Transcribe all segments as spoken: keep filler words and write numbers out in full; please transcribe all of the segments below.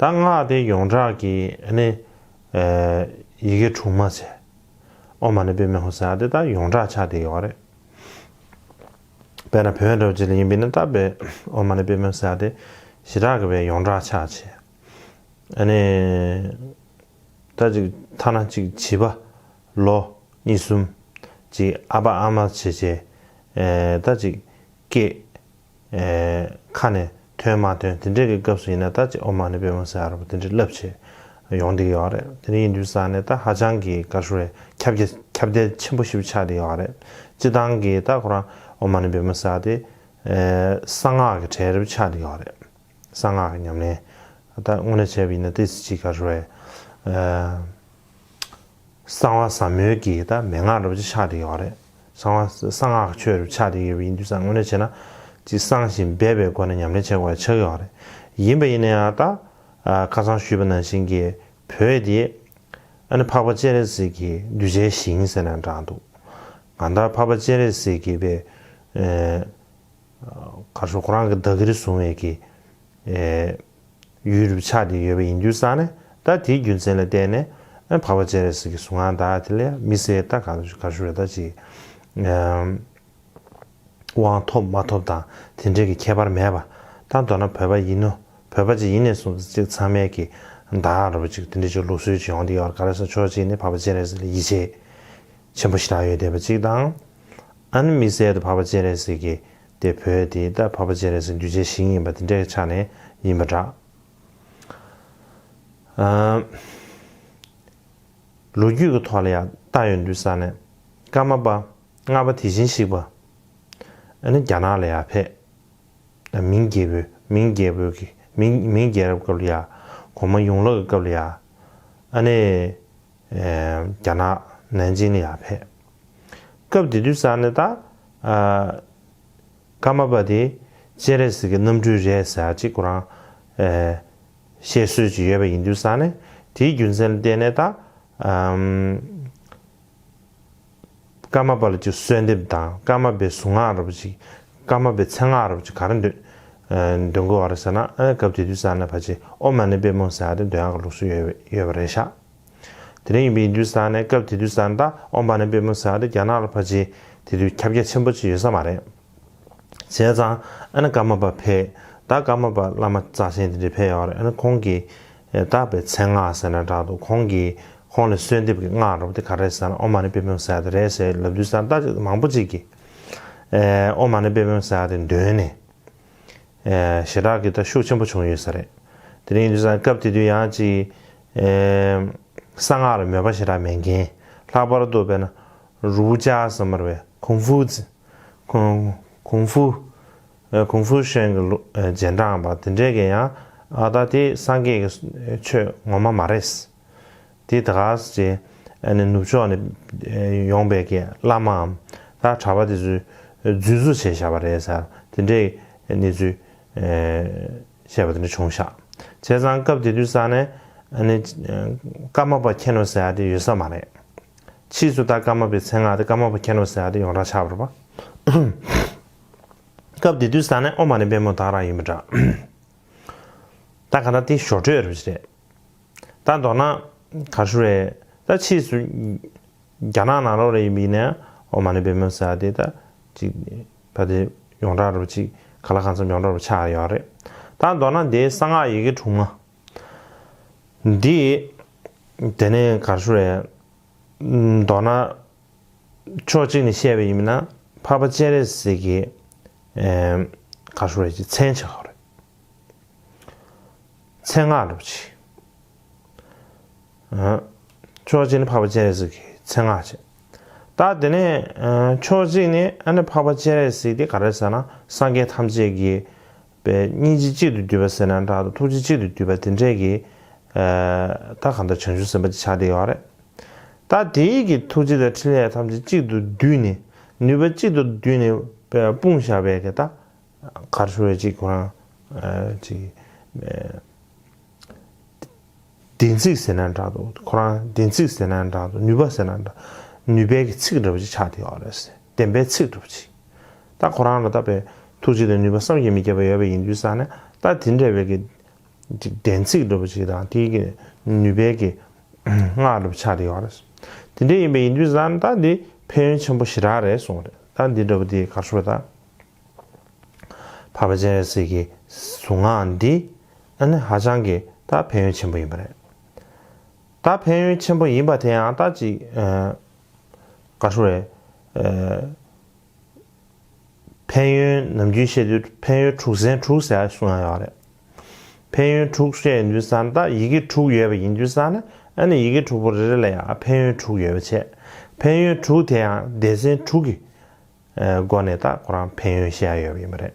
ད་སྔགས་དེ་ཡོངས་གྲགས་ཀྱི་ཨ་ནི་ཨེ་ཡི་གེ་དྲུག་མ་ཟེར། ཨོཾ་མ་ཎི་པདྨེ་ཧཱུྃ་ཟེར་ཡ་དེ་ད་ཡོངས་གྲགས་ཆགས་བསྡད་ཡོད་རེད། དཔེར་ན་བོད་འདྲ་བོ་ཅིག་ལ་ཡིན་པས་ན་ད་དཔེ་ཨོཾ་མ་ཎི་པདྨེ་ཧཱུྃ་ཟེར་ཡ་དེ་ཞེ་དྲག་གི་དཔེ་ཡོངས་གྲགས་ཆགས་བྱས། ཨ་ནི། ད་ཅིག་ཐ་ན་ཅིག་བྱིས་པ་ལོ་གཉིས་གསུམ་ཅིག་ཨ་ཕ་ཨ་མ་བྱས་བྱས་ཨེ་ད་ཅིག་སྐད་ཨེ་ཁ་ནས་ཐོན་མ་ཐོན་དེ་འདྲས་ཀྱི་སྐབས་སུ་ཡིན་ན་ད་ཅིག་ཨོཾ་མ་ཎི་པདྨེ་ཧཱུྃ་ཟེར་བ་དེ་འདྲས་ལབ་བྱས་ཡོང་བསྡད་ཡོད་རེད། དེ་འདྲ་ཡིན་དུས་ཙང་ནས་ད་ཧ་ཅང་གི་ག་རེ་ཞུ་རེད། ཁྱབ་རྒྱ་ཁྱབ་གདལ་ཆེན་པོ་ཞིག་ཆགས་བསྡད་ཡོད་རེད། སྤྱིར་བཏང་གི་ད་ཁོ་རང་ཨོཾ་མ་ཎི་པདྨེ་ཧཱུྃ་ཟེར་དེ་ཨེ་གསང་སྔགས་ཀྱི་གྲས་རེད་ཆགས་བསྡད་ཡོད་རེད། གསང་སྔགས་ཀྱི་ཉམས་ལེན། ད་དངོས་གནས་བྱས་པ་ཡིན་ན་ཏོག་ཙམ་ཅིག་ག་རེ་ཞུ་རེད། ཨ་གསང་བ་ཟབ་མོའི་གི་ད་མན་ངག་འདྲ་པོ་ཅིག་ཆགས་བསྡད་ཡོད་རེད། གསང་བ་གསང་སྔགས་ཀྱི་ཆོས་འདྲ་པོ་ཆགས་བསྡད་ཡོད་པ་ཡིན་དུས་ཙང་དངོས་གནས་བྱས་ན་ཅིག་གསང་ཞིང་སྦས་པའི་སྒོ་ནས་ཉམས་ལེན་བྱེད་དགོས་པ་ཆགས་ཀྱི་ཡོད་རེད། ཡིན་པ་ཡིན་ན་ཡང་ད་ཨ་ཁ་སང་ཞུས་པ་ནང་བཞིན་གྱི་བོད་དེ་ཨ་ནི་འཕགས་པ་སྤྱན་རས་གཟིགས་ཀྱི་གདུལ་བྱའི་ཞིང་ཟེར་ན་འདྲ་འདུག་གང་ལྟར་འཕགས་པ་སྤྱན་རས་གཟིགས་ཀྱི་པའི་ཨ་ག་རེ་ཞུ་ཁོ་རང་གི་བདག་གིར་བཟུང་བའི་གི་ཨེ་ཡུལ་རུ་ཆགས་ཏེ་ཡོད་པ་ཡིན་དུས་ཙང་ནས་ད་དེའི་རྒྱུ་མཚན་ལ་བརྟེན་ནས་ཨེ་འཕགས་པ་སྤྱན་རས་གཟིགས་ཀྱི་གཟུངས་སྔགས་དག་དེ་ལ་དམིགས་བསལ་ད་ག་རེ་ཞུ་ག་རེ་ཞུ་རེད། ད་ཅིག་ཨེམ་དབང་ཐོབ་མ་ཐོབ་དང་དེ་འདྲའི་གི་ཁྱད་པར་མེད་པ། ད་མདོར་ན་བོད་པ་ཡིན་ནོ་བོད་པ་ཅིག་ཡིན་ནས་བཟུང་སྟེ་ཅིག་ཚང་མས་གི་བདག་འདྲ་པོ་ཅིག་དེ་འདྲའི་ཅིག་ལུགས་སྲོལ་ཅིག་ཡོང་བསྡད་ཡོད་རེད། ག་རེ་ཟེར་ཕྱོགས་གཅིག་ནས་འཕགས་པ་སྤྱན་རས་གཟིགས་ལ་ཡིད་ཆེས་ཆེན་པོ་ཞེ་དྲག་ཡོད་བསྡད་པ་གཅིག་དང་། ཨ་ནི་དམིགས་བསལ་དུ་འཕགས་པ་སྤྱན་རས་གཟིགས་ཀྱི་དེ་བོད་དེ་ད་འཕགས་པ་སྤྱན་རས་གཟིགས་གདུལ་བྱའི་ཞིང་ཡིན་པ་དེ་འདྲའི་ཆ་ནས་ཡིན་པ་འདྲ། ཨ་ལོ་རྒྱུས་ཀྱི་ཐོག་ལ་ཡང་ལྟ་ཡོང་དུས་ཙང་ནས་ཀརྨ་པ་ལྔ་པ་དེ་བཞིན་གཤེགས་པ་ཨ་ནི་རྒྱ་ནག་ལ་ཡར་ཕེབས། མིང་རྒྱལ་པོའི་མིང་རྒྱལ་པོའི་གི་མིང་མིང་རྒྱལ་རབས་སྐབས་ལ་ཡར་གོང་མ་ཡོངས་ལོག་གི་སྐབས་ལ་ཡར་ཨ་ནི། ཨེ་རྒྱ་ནག་ནན་ཅིང་ལ་ཡར་ཕེབས། སྐབས་དེ་དུས་ཙང་ནས་ད་ཨ་ཀརྨ་པ་དེ་སྤྱན་རས་གཟིགས་ཀྱི་རྣམ་སྤྲུལ་རེད་ཟེར་ཅིག་ཁོ་རང་ཨེ་བཤད་སྲོལ་ཅིག་ཡོད་པ་ཡིན་དུས་ཙང་ནས་དེའི་རྒྱུ་མཚན་ལ་བརྟེན་ནས་ད་ཨམ་ཀརྨ་པ་ལ་ཅིག་གསོལ་འདེབས་དང་ཀརྨ་པའི་གཟུངས་སྔགས་འདྲ་པོ་ཅིག་ཀརྨ་པའི་མཚན་སྔགས་འདྲ་པོ་ཅིག་ག་རེ་འདོན་ཨེ་འདོན་དགོས་པ་རེད་ཟེར་ན། ཨེ་སྐབས་དེ་དུས་ཙང་ནས་ཕལ་ཆེར་ཨོཾ་མ་ཎི་པདྨེ་ཧཱུྃ་ཟེར་ཡ་དེ་འདོན་ཡག་གི་ལུགས་སྲོལ་ཡོད་ཡོད་པ་རེད་ཤག་དེ་འདྲ་ཡིན་པ་ཡིན་དུས་ཙང་ནས་སྐབས་དེ་དུས་ཙང་ད་ཨོཾ་མ་ཎི་པདྨེ་ཧཱུྃ་ཟེར་ཡ་དེ་རྒྱ་ནག་ལ་ཕལ་ཆེར་དེ་དུས་ཁྱབ་རྒྱ་ཆེན་པོ་ཅིག་ཡོད་ས་མ་རེད། བྱས་ཙང་ཨ་ནི་ཀརྨ་པ་ཕེབས། ད་ཀརྨ་པ་བླ་མ་རྩ་ཆེན་དེ་འདྲ་ཕེབས་ཡོད་རེད། ཨ་ནི་ཁོང་གིས་ཨེ་ད་པའི་མཚན་སྔགས་ཟེར་ན་འདྲ་འདུག་ཁོང་གིས་ཁོང་ལ་གསོལ་འདེབས་ཀྱི་སྔགས་འདྲ་པོ་དེ་ག་རེ་ཟེར་ན་ཨོཾ་མ་ཎི་པདྨེ་ཧཱུྃ་ཟེར་ཡ་དེ་རེད་ཟེར་ལབ་དུས་ཙང་ད་མང་པོ་ཅིག་གིས་ཨེ་ཨོཾ་མ་ཎི་པདྨེ་ཧཱུྃ་ཟེར་ཡ་དེ་འདོན་ནས། ཨེ་ཞེ་དྲག་གི་ད་ཤུགས་ཆེན་པོ་བྱུང་ཡོད་ས་རེད། དེ་རིང་ཡིན་དུས་ཙང་སྐབས་དེ་དུས་ཡང་ཅིག་ཨེ་གསང་སྔགས་ལ་མོས་པ་ཞེ་དྲག་མེད་མཁན། ལྷག་པར་དུ་དཔེར་ན་儒家ཟེར་མ་རེད་པས། 孔夫子། 孔- 孔夫། ཨེ་孔夫子ཞེས་ཀྱི་ལུ་ཨེ་རྗེས་འབྲང་པ་དེ་འདྲས་ཀྱིས་ཡང་ཨ་ད་དེ་སངས་རྒྱས་ཀྱི་ཆོས་ངོ་མ་མ་རེད། དེ་ད་ག་ཟེ་ཨ་ནི་ནུབ་ཕྱོགས་ནས་ཡོང་པའི་གི་བླ་མའམ་ད་གྲྭ་པ་དེ་ཚོས་རྫུན་བཟོ་བྱས་བཞག་པ་རེད་ཟེར་དེ་འདྲའི་གནས་ཚུལ་བཤད་པ་དེ་འདྲ་བྱུང་ཤག་བྱས་ཙང་སྐབས་དེ་དུས་ཙང་ནས་ཨ་ནི་ཀརྨ་པ་མཁྱེན་ནོ་ཟེར་ཡ་དེ་ཡོད་ས་མ་རེད། ཕྱིས་སུ་ད་ཀརྨ་པའི་མཚན་སྔགས་དེ་ཀརྨ་པ་མཁྱེན་ནོ་ཟེར་ཡ་དེ་ཡོངས་གྲགས་ཆགས་པ་རེད་པ། སྐབས་དེ་དུས་ཙང་ནས་ཨོཾ་མ་ཎི་པདྨེ་ད་ག་རང་ཡིན་པ་འདྲ། ད་ག་ད་དེ་ཞོར་འཕྲོས་རེད་པ་ཅིག་རེད། ད་མདོར་ན་ག་རེ་ཞུ་རེད། ད་ཕྱིས་སུ་རྒྱ་ནག་ནང་ལོགས་ལ་ཡིན་པ་ཡིན་ན་ཨོཾ་མ་ཎི་པདྨེ་ཧཱུྃ་ཟེར་ཡ་དེ་ད་ཅིག་ད་དེ་ཡོངས་གྲགས་འདྲ་པོ་ཅིག་ག་ལ་གང་འཚམ་ཡོངས་གྲགས་འདྲ་པོ་ཆགས་ཡོད་རེད། ད་མདོར་ན་དེའི་གསང་སྔགས་ཡི་གེ་དྲུག་མ་འདི་དེ་ནས་ག་རེ་ཞུ་རེད། མདོར་ན་ཕྱོགས་གཅིག་ནས་བཤད་པ་ཡིན་ན་འཕགས་པ་སྤྱན་རས་གཟིགས་ཀྱི་ཨེམ་ག་རེ་ཞུ་རེད་ཅིག་མཚན་ཆགས་པ་རེད། མཚན་སྔགས་འདྲ་པོ་ཅིག་ཨ། ཕྱོགས་གཅིག་ནི་འཕགས་པ་སྤྱན་རས་གཟིགས་ཀྱི་མཚན་སྔགས་བྱས། ད་དེ་ནས་ཨ་ཕྱོགས་གཅིག་ནི་ཨ་ནི་འཕགས་པ་སྤྱན་རས་གཟིགས་དེ་ག་རེ་ཟེར་ན་སངས་རྒྱས་ཐམས་ཅད་ཀྱི་པའི་སྙིང་རྗེ་གཅིག་ཏུ་བསྡུས་པ་ཟེར་ན་འདྲ་འདུག་ཐུགས་རྗེ་གཅིག་ཏུ་བསྡུས་པ་དེ་འདྲས་ཀྱི་ཨ་ད་གང་ལྟར་བྱང་ཆུབ་སེམས་དཔའ་ཅིག་ཆགས་བསྡད་ཡོད་རེད། ད་དེའི་གི་ཐུགས་རྗེ་དང་ཕྲིན་ལས་ཐམས་ཅད་གཅིག་ཏུ་བསྡུས་ནས་ནུས་པ་གཅིག་ཏུ་བསྡུས་ནས་དཔེ་སྤུངས་བཞག་པའི་གི་ད། གར་ཞུ་བའི་ཅིག་ཁོ་རང་ཅིག་བདེན་ཚིག་ཟེར་ན་འདྲ་འདུག་ཁོ་རང་བདེན་ཚིག་ཟེར་ན་འདྲ་འདུག་ནུས་པ་ཟེར་ན་འདྲ། ནུས་པའི་གི་ཚིག་འདྲ་བོ་ཅིག་ཆགས་བསྡད་ཡོད་རེད་ཟེར། བདེན་པའི་ཚིག་འདྲ་བོ་ཅིག་ད་ཁོ་རང་ལ་ད་པའི་ཐུགས་རྗེ་དང་ནུས་པ་བསམ་གྱིས་མི་ཁྱབ་པ་ཡོད་པ་ཡིན་དུས་ཙང་ནས་ད་དེ་འདྲ་བའི་གི་ ཅིག་བདེན་ཚིག་འདྲ་པོ་ཅིག་དང་དེའི་གི་ནུས་པའི་གི་སྔགས་འདྲ་པོ་ཆགས་བསྡད་ཡོད་རེད། དེ་འདྲ་ཡིན་པ་ཡིན་དུས་ཙང་ད་འདི་ཕན་ཡོན་ཆེན་པོ་ཞེ་དྲག་རེད་གསུངས་རེད། ད་འདི་འདྲ་པོ་དེ་ག་རེ་ཞུ་དགོས་ད། འཕགས་པ་སྤྱན་རས་གཟིགས་ཀྱི་གཟུངས་སྔགས་འདི་ཨ་ནི་ཧ་ཅང་གི་ད་ཕན་ཡོན་ཆེན་པོ་ཡིན་པ་རེད། ད་ཕན་ཡོན་ཆེན་པོ་ཡིན་པ་དེ་ཡང་ད་ཅིག་ཨ་ག་རེ་ཞུ་རེད། ཨ་ཕན་ཡོན་ནམ་རྒྱུན་བཤད་དུས་ཕན་ཡོན་དྲུག་ཚན་དྲུག་ཟེར་གསུང་ཡ་ཡོད་རེད། ཕན་ཡོན་དྲུག་བཤད་ཡོང་དུས་ཙང་ད་ཡི་གེ་དྲུག་ཡོད་པ་ཡིན་དུས་ཙང་ན་ཨ་ནི་ཡི་གེ་དྲུག་པོ་རེ་རེ་ལ་ཡང་ཕན་ཡོན་དྲུག་ཡོད་པ་བྱས། ཕན་ཡོན་དྲུག་དེ་ཡང་སྡེ་ཚན་དྲུག་གི་སྒོ་ནས་ད་ཁོ་རང་ཕན་ཡོན་བཤད་ཡ་ཡོད་པ་ཡིན་པ་རེད།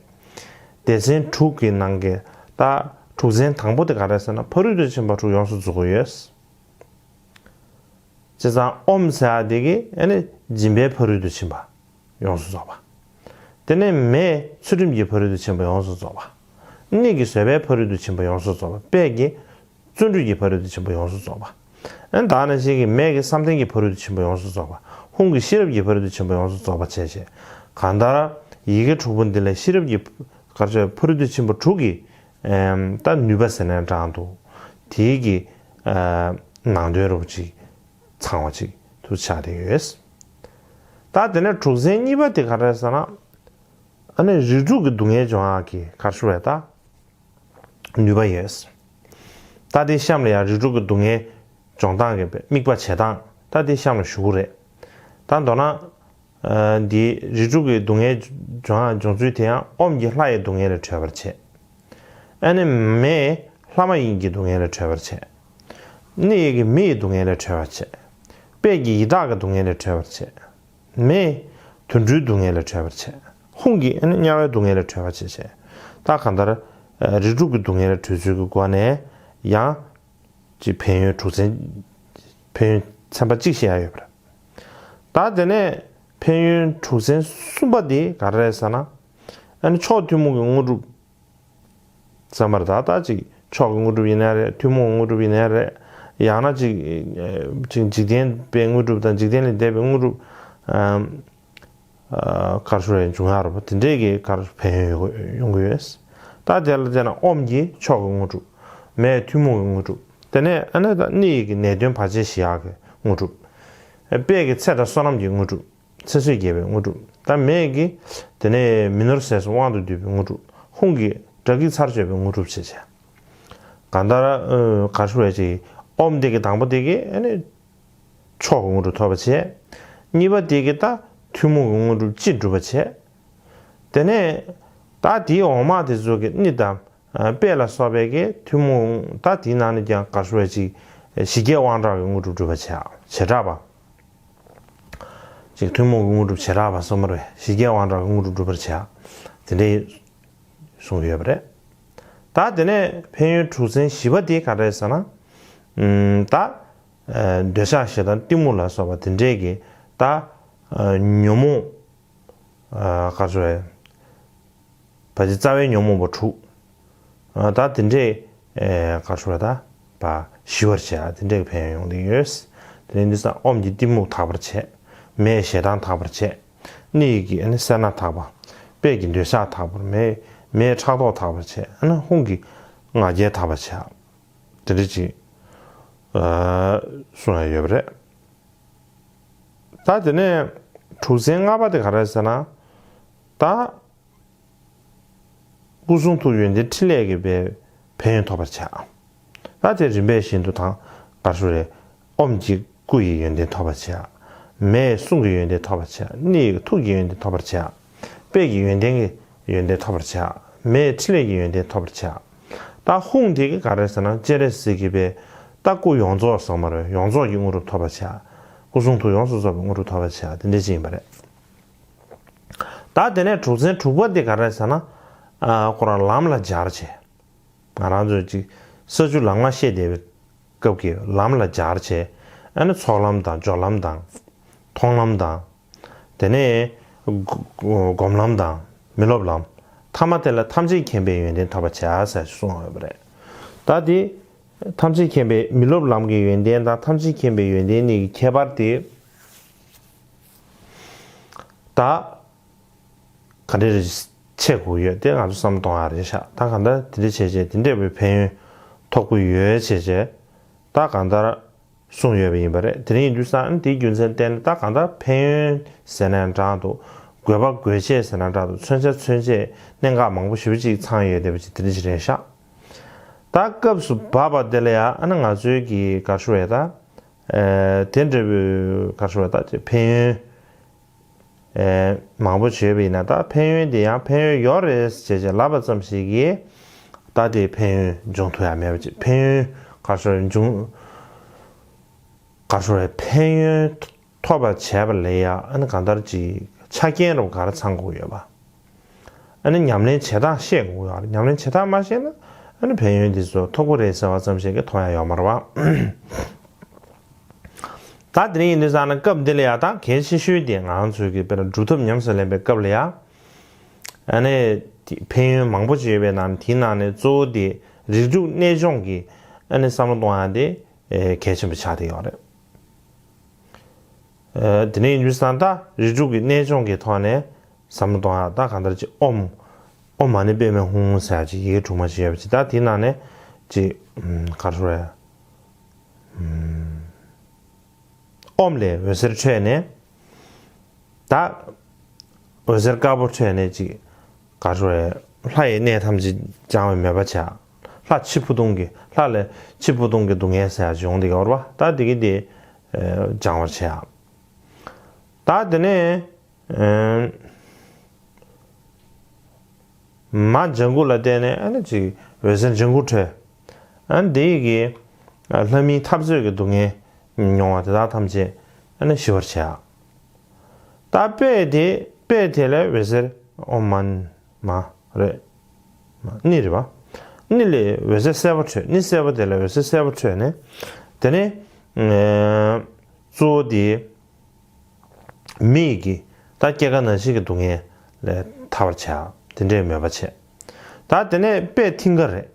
སྡེ་ཚན་དྲུག་གི་ནང་གི་ད་དྲུག་ཚན་དང་པོ་དེ་ག་རེ་ཟེར་ན་ཕ་རོལ་ཏུ་ཕྱིན་པ་དྲུག་ཡོངས་སུ་རྫོགས་ཀྱི་ཡོད། བྱས་ཙང་ཨོམ་ཟེར་ཡ་དེ་གི་ཨ་ནི་སྦྱིན་པའི་ཕ་རོལ་ཏུ་ཕྱིན་པ་ཡོངས་སུ་རྫོགས་པ། དེ་ནས་མེ་ཚུལ་ཁྲིམས་ཀྱི་ཕ་རོལ་ཏུ་ཕྱིན་པ་ཡོངས་སུ་རྫོགས་པ། གཉིད་ཀྱིས་བཟོད་པའི་ཕ་རོལ་ཏུ་ཕྱིན་པ་ཡོངས་སུ་རྫོགས་པ། དཔལ་གྱིས་བརྩོན་འགྲུས་ཀྱི་ཕ་རོལ་ཏུ་ཕྱིན་པ་ཡོངས་སུ་རྫོགས་པ། ཨ་ནི་ད་ནང་བཞིན་གྱི་མེ་གིས་བསམ་གཏན་གྱི་ཕ་རོལ་ཏུ་ཕྱིན་པ་ཡོངས་སུ་རྫོགས་པ། ཧཱུྃ་གིས་ཤེས་རབ་ཀྱི་ཕ་རོལ་ཏུ་ཕྱིན་པ་ཡོངས་སུ་རྫོགས་པ་བྱས་བྱས། གང་ལྟར་ཡི་གེ་དྲུག་པོ་འདི་ལ་ཤེས་རབ་ཀྱི་ག་རེ་ཟེར་ཕ་རོལ་ཏུ་ཕྱིན་པ་དྲུག་གི་ཨེམ་ད་ནུས་པ་ཟེར་ན་འདྲ་འདུག་དེའི་གི་ཨ་ནང་དོན་རོབ་ཅིག་ཚང་བ་ཅིག་ཏུ་ཆགས་བསྡད་ཡོད། ད་དེ་ནས་དྲུག་ཚན་གཉིས་པ་དེ་ག་རེ་ཟེར་ན། ཨ་ནི་རིགས་དྲུག་གི་སྡུག་བསྔལ་སྦྱོང་ཡག་གི་ག་རེ་ཞུ་བས་ད་ནུས་པ་ཡོད། ད་དེ་གཤམ་ལ་ཡང་རིགས་དྲུག་གི་སྡུག་བསྔལ་སྦྱོང་སྟངས་ཀྱི་དམིགས་པ་བྱེད་སྟངས་ད་དེ་གཤམ་ལ་ཞུ་གི་རེད། ད་མདོར་ན། ཨ་འདི་རིགས་དྲུག་གི་སྡུག་བསྔལ་སྦྱོང་ཡག་སྦྱོང་ཚུལ་དེ་ཡང་ཨོམ་གྱིས་ལྷ་ཡི་སྡུག་བསྔལ་ལས་གྲོལ་བར་བྱེད། ཨ་ནི་མེས་ལྷ་མ་ཡིན་གྱི་སྡུག་བསྔལ་ལས་གྲོལ་བར་བྱེད། སྣེ་ཡིས་ཀྱིས་མི་ཡི་སྡུག་བསྔལ་ལས་གྲོལ་བར་བྱེད། དཔལ་གྱིས་ཡི་དྭགས་ཀྱི་སྡུག་བསྔལ་ལས་གྲོལ་བར་བྱེད། མེས་དུད་འགྲོའི་སྡུག་བསྔལ་ལས་གྲོལ་བར་བྱེད། ཧཱུྃ་གིས་ཨ་ནི་དམྱལ་བའི་སྡུག་བསྔལ་ལས་གྲོལ་བར་བྱེད་བྱེད། ད་གང་ལྟར་རིགས་དྲུག་གི་སྡུག་བསྔལ་ལས་གྲོལ་ཚུལ་གྱི་སྒོ་ནས་ཡང་ཅིག་ཕན་ཡོན་དྲུག་ཚན། ཕན་ཡོན་ཚན་པ་གཅིག་བཤད་ཡ་ཡོད་པ་རེད། ད་དེ་ནས་ཕན་ཡོན་དྲུག་ཚན་གསུམ་པ་དེ་ག་རེ་རེད་ཟེར་ན། ཨ་ནི་མཆོག་ཐུན་མོང་གི་དངོས་གྲུབ་ཟེར་མ་རེད། ད་ད་ཅིག་མཆོག་གི་དངོས་གྲུབ་ཡིན་ནའི་རེད། ཐུན་མོང་གི་དངོས་གྲུབ་ཡིན་ནའི་རེད། ཡང་ན་ཅིག་ཅིག་འཇིག་རྟེན་པའི་དངོས་གྲུབ་དང་འཇིག་རྟེན་ལས་འདས་པའི་དངོས་གྲུབ། ཨམ། ཨ་ག་རེ་ཞུ་རེད། འབྱུང་ཡག་རེད་པ། དེ་འདྲས་ཀྱི་ག་རེ་ཕན་ཡོན་ཡོང་གི་ཡོད། ད་དེ་ལ་བལྟས་ན་ཨོམ་གྱིས་མཆོག་གི་དངོས་གྲུབ། མེས་ཐུན་མོང་གི་དངོས་གྲུབ། དེ་ནས་ཨ་ནི་ད་སྣེ་ཡིས་ཀྱིས་ནད་གདོན་བར་ཆད་ཞི་ཡག་གི་དངོས་གྲུབ། དཔལ་གྱིས་ཚེ་དང་བསོད་ནམས་ཀྱི་དངོས་གྲུབ། ཚེ་བསོད་རྒྱས་པའི་དངོས་གྲུབ། ད་མེས་ཀྱིས་དེ་ནས་མི་ནོར་ཟས་སུ་དབང་དུ་བསྡུས་པའི་དངོས་གྲུབ། ཧཱུྃ་གིས་དགྲ་བགེགས་ཚར་གཅོད་པའི་དངོས་གྲུབ་བྱས་བྱས། གང་ལྟར་ཨ་ག་རེ་ཞུ་རེད། ཅིག་ཨོམ་དེ་གི་དང་པོ་དེ་གི་ཨ་ནི་མཆོག་གི་དངོས་གྲུབ་ཐོབ་པ་བྱས། གཉིས་པ་དེ་གི་ད་ཐུན་མོང་གི་དངོས་གྲུབ་སྤྱི་འགྲུབ་པ་བྱས། དེ་ནས་ད་དེའི་འོག་མ་དེ་ཚོ་གི་སྣེ་དང་དཔལ་ལ་སོགས་པའི་གི་ཐུན་མོང་ད་དེའི་ནང་ནས་ཀྱང་ག་རེ་ཞུ་རེད། ཅིག་ཞི་རྒྱས་དབང་དྲག་གི་དངོས་གྲུབ་འགྲུབ་པ་བྱས། བྱེ་བྲག་པ། ཅིག་ཐུན་མོང་གི་དངོས་གྲུབ་བྱེ་བྲག་པ་གསུམ་པ་རེད། ཞི་རྒྱས་དབང་དྲག་གི་དངོས་གྲུབ་འགྲུབ་པར་བྱེད། དེ་འདྲའི་གསུངས་ཡོད་པ་རེད། ད་དེ་ནས་ཕན་ཡོན་དྲུག་ཚན་བཞི་པ་དེ་ག་རེ་རེད་ཟེར་ན། ཨམ་ད་ཨ་འདོད་ཆགས་ཞེ་སྡང་གཏི་མུག་ལ་སོགས་པ་དེ་འདྲས་ཀྱི་ད་ཨ་ཉོན་མོངས་ཨ་ག་རེ་ཟེར། བ་ཅི་རྩ་བའི་ཉོན་མོངས་པ་དྲུག་ཨ་ད་དེ་འདྲས་ཨེ་ག་རེ་ཞུ་རེད། ད་པ་ཞི་བར་བྱེད། ཨ་དེ་འདྲས་ཀྱི་ཕན་ཡོན་ཡོང་གི་ཡོད། དེ་ནས་འདི་ས་ཨོམ་གྱིས་གཏི་མུག་དག་པར་བྱེད། མེས་ཞེ་སྡང་དག་པར་བྱེད། སྣེ་ཡིས་ཀྱིས་ཨ་ནི་སེར་སྣ་དག་པ། དཔལ་གྱིས་འདོད་ཆགས་དག་པར། མེས་མེས་ཕྲག་དོག་དག་པར་བྱེད། ཨ་ནི་ཧཱུྃ་གིས་ང་རྒྱལ་དག་པར་བྱེད། དེ་འདྲ་ཅིག་ཨ་གསུང་ཡ་ཡོད་པ་རེད། ད་དེ་ནས་དྲུག་ཚན་ལྔ་པ་དེ་ག་རེ་ཟེར་ན། ད་སྐུ་གསུང་ཐུགས་ཡོན་ཏན་ཕྲིན་ལས་ཀྱི་པའི་ཕན་ཡོན་ཐོབ་པར་བྱ། ད་དེ་རིམ་པས་བཞིན་དུ་དང་ག་རེ་ཞུ་རེད། ཨོམ་གྱིས་སྐུ་ཡི་ཡོན་ཏན་ཐོབ་པར་བྱ། མེས་གསུང་གི་ཡོན་ཏན་ཐོབ་པར་བྱ། སྣེ་ཡིས་ཐུགས་ཀྱི་ཡོན་ཏན་ཐོབ་པར་བྱ། དཔལ་གྱི་ཡོན་ཏན་གྱི་ཡོན་ཏན་ཐོབ་པར་བྱ། མེས་ཕྲིན་ལས་ཀྱི་ཡོན་ཏན་ཐོབ་པར་བྱ། ད་ཧཱུྃ་དེ་གི་ག་རེ་ཟེར་ན་སྤྱན་རས་གཟིགས་ཀྱི་པའི་ད་སྐུ་ཡོངས་རྫོགས་ཟེར་མ་རེད། ཡོངས་རྫོགས་ཀྱི་དངོས་གྲུབ་ཐོབ་པར་བྱ། སྐུ་གསུང་ཐུགས་ཡོངས་སུ་རྫོགས་པའི་དངོས་གྲུབ་ཐོབ་པར་བྱ། དེ་འདྲ་ཅིག་ཡིན་པ་རེད། ད་དེ་ནས་དྲུག་ཚན་དྲུག་པ་དེ་ག་རེ་ཟེར་ན། ཨ་ཁོ་རང་ལམ་ལ་སྦྱར་བྱས། ང་རང་ཚོས་ཅིག་ས་བཅུ་ལམ་ལྔ་བཤད་བསྡད་པའི་སྐབས་ཀྱི་ལམ་ལ་སྦྱར་བྱས། ཨ་ནི་ཚོགས་ལམ་དང་སྦྱོར་ལམ་དང་། མཐོང་ལམ་དང་། དེ་ནས་སྒོམ་ལམ་དང་མི་སློབ་ལམ། ཐ་མ་དེ་ལ་ཐམས་ཅད་མཁྱེན་པའི་ཡོན་ཏན་ཐོབ་པར་བྱ་ཟེར་གསུངས་ཡོད་པ་རེད། ད་དེ་ཐམས་ཅད་མཁྱེན་པའི་མི་སློབ་ལམ་གྱི་ཡོན་ཏན་དང་ཐམས་ཅད་མཁྱེན་པའི་ཡོན་ཏན་གཉིས་ཀྱི་ཁྱད་པར་དེ། ད་ག་འདྲ་རེ་ཆེ་དགོས་ཡོད་དེ་ང་ཚོ་བསམ་གཏོང་ཡ་རེད་ཤག་ད་གང་ལྟར་དེ་འདྲ་བྱས་བྱས་དེ་འདྲས་པའི་ཕན་ཡོན་ ཐོབ་ཀྱི་ཡོད་བྱས་བྱས་ད་གང་ལྟར་གསུངས་ཡོད་པ་ཡིན་པ་རེད། དེ་རིང་ཡིན་དུས་ཙང་དེའི་རྒྱུ་མཚན་བརྟེན་ནས་ད་གང་ལྟར་ཕན་ཡོན་ཟེར་ན་ཡང་འདྲ་འདུག་དགོས་པ་དགོས་ཆེད་ཟེར་ན་འདྲ་འདུག་མཚོན་ཆ་མཚོན་ཆས་གནད་འགག་མང་པོ་ཞེ་པོ་ཅིག་ཚང་ཡོད་བསྡད་པ་ཅིག་དེ་འདྲ་ཞིག་རེད་ཤག་ད་སྐབས་སུ་བབས་པ་དེ་ལ་ཡང་ཨ་ནི་ང་ཚོའི་གི་ག་རེ་ཞུ་དགོས་རེད་ད། ཨེ། དེ་འདྲ་བོའི་ག་རེ་ཞུ་དགོས་རེད་ད་ཅིག་ཕན་ཡོན། ཨེ། མང་པོ་བརྗོད་པ་ཡིན་ན་ད་ཕན་ཡོན་དེ་ཡང་ཕན་ཡོན་ཡོད་རེད་ཅེས་བྱས་ལབ་པ་ཙམ་ཞིག་གིས་ད་དེ་ཕན་ཡོན་འབྱུང་ཐུབ་ཡ་མེད་པ་ཅིག་ཕན་ཡོན་ག་རེ་ཞུ་དགོས་རེད་འབྱུང་། ག་རེ་ཞུ་དགོས་རེད་ཕན་ཡོན་ཐོབ་པར་བྱས་པ་ལ་ཡ་ཨ་ནི་གང་ལྟར་ཅིག་ཆ་རྐྱེན་རུ་ག་རེ་ཚང་དགོས་ཡོད་པ། ཨ་ནི་ཉམས་ལེན་བྱེད་སྟངས་ཤེས་དགོས་ཡོད་རེད། ཉམས་ལེན་བྱེད་སྟངས་མ་ཤེས་ན་ཨ་ནི་ཕན་ཡོན་འདི་ཚོ་ཐོབ་ཀྱི་རེད་ཟེར་བ་ཙམ་ཞིག་གིས་ཐོབ་ཡ་ཡོད་མ་རེད་བ། ད་དེ་རིང་ཡིན་དུས་ཙང་ན་སྐབས་འདི་ལ་ཡ་ད་གལ་ཆེ་ཤོས་དེ་ང་ཚོའི་གི་དཔེར་ན་སྒྲུབ་ཐབས་ཉམས་སུ་ལེན་པའི་སྐབས་ལ་ཡ། ཨ་ནི་དེ་ཕན་ཡོན་མང་པོ་ཅིག་ཡོད་པའི་ནང་དེའི་ནང་ནས་གཙོ་བོ་དེ་རིགས་དྲུག་གནས་སྦྱོང་གི་ཨ་ནི་བསམ་བློ་གཏོང་ཡ་དེ་གལ་ཆེན་པོ་ཆགས་བསྡད་ཡོད་རེད། ཨ། དེ་ནས་ཡིན་དུས་ཙང་ད་རིགས་དྲུག་གི་གནས་སྦྱོང་གི་ཐོག་ནས་བསམ་བློ་གཏོང་ཡ་ད་གང་ལྟར་ཅིག་ཨོཾ། ཨོཾ་མ་ཎི་པདྨེ་ཧཱུྃ་ཟེར་ཡ་ཅིག་ཡི་གེ་དྲུག་མ་ཅིག་ཡོད་པ་ཅིག་ད་དེའི་ནང་ནས་ཅིག་ཨམ། ག་རེ་ཞུ་དགོས་རེད། ཨམ། ཨོཾ་ལས་འོད་ཟེར་འཕྲོས་ནས་ད་འོད་ཟེར་དཀར་པོ་འཕྲོས་ནས་ཅིག་ག་རེ་ཞུ་དགོས་རེད། ལྷ་ཡི་གནས་ཐམས་ཅད་སྦྱང་བའི་མོས་པ་བྱ། ལྷ་ཕྱི་ཕུ་ཐུང་གི་ལྷ་ལས་ཕྱི་ཕུ་ཐུང་གི་སྡུག་བསྔལ་ཟེར་ཡ་ཅིག་ཡོང་བསྡད་ཀྱི་ཡོད་རེད་བ། ད་དེ་གི་དེ་སྦྱང་བར་བྱ། ད་དེ་ནས། ཨེ། མ་ལྗང་གུ་ལ་བརྟེན་ནས་ཨ་ནི་ཅིག་འོད་ཟེར་ལྗང་གུ་འཕྲོས། ཨ་ནི་དེ་ཡི་གི་ལྷ་མིའི་འཐབ་རྩོད་ཀྱི་སྡུག་བསྔལ་མྱོང་བ་དེ་དག་ཐམས་ཅད་ཨ་ནི་ཞི་བར་བྱ། ད་དཔེ་དེ་དཔེ་དེ་ལས་འོད་ཟེར་ཨོཾ་མ་མ་རེད། ཎི་རེད་བ། ཎི་ལས་འོད་ཟེར་སེར་པོ་འཕྲོས། ཎི་སེར་པོ་དེ་ལས་འོད་ཟེར་སེར་པོ་འཕྲོས་ནས། དེ་ནས་ཨེ། གཙོ་བོ་དེ་མི་ཡི་གི་ད་སྐྱེ་རྒ་ན་འཆི་གི་སྡུག་བསྔལ་ལས་ཐར་བར་བྱ། དེ་འདྲའི་མོས་པ་བྱས། ད་དེ་ནས་དཔེ་མཐིང་ག་རེད།